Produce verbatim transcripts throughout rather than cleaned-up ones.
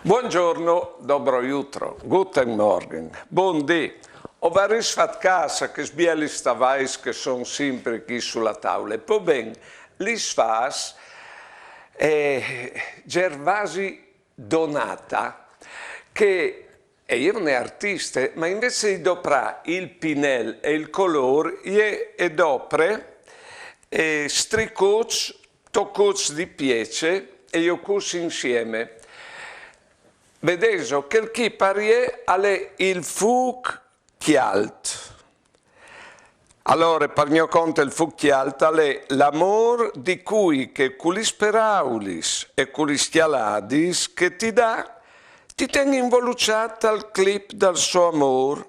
Buongiorno, dobro jutro, guten Morgen, bundì. O varês fat câs a chês bielis tavais che a son simpri chi su la taule. Po ben, lis fâs, eh, Gervasi Donata, che e je une artiste, ma invezit di doprâ il pinel e il colôr, jê e dopre, eh, stricuts, tocuts di piece e jocûts insiemi. Vedêso, chel chi par jê al è il fûc cjalt. Alore, par gno cont il fûc cjalt al è l'amôr di cui che cu lis peraulis e cu lis cjaladis che ti dà, ti ten involuçât al clip dal so amôr,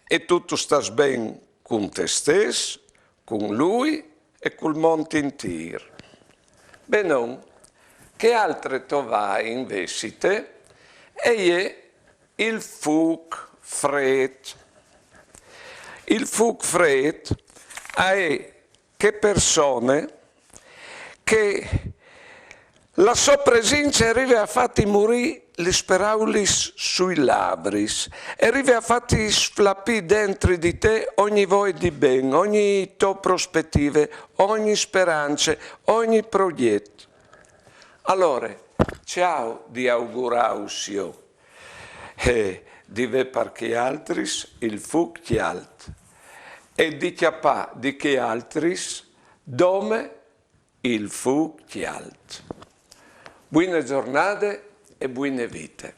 e tu tu stâs ben cun te stes, cun lui e cul mont intîr. Benon, chê altre tovâ invezite e je il fûc frêt. Il fûc frêt al è chê persone che la sô presince e rive a fâti murî lis peraulis sui lavris, e rive a fâti sflapî dentri di te ogni voie di ben, ogni tô prospetive, ogni sperance, ogni progjet. Alore, ce aio di augurâus jo? Eh, di vê par chei altris il fûc cjalt e di cjapâ di chei altris dome il fûc cjalt. Buine zornade e buine vite.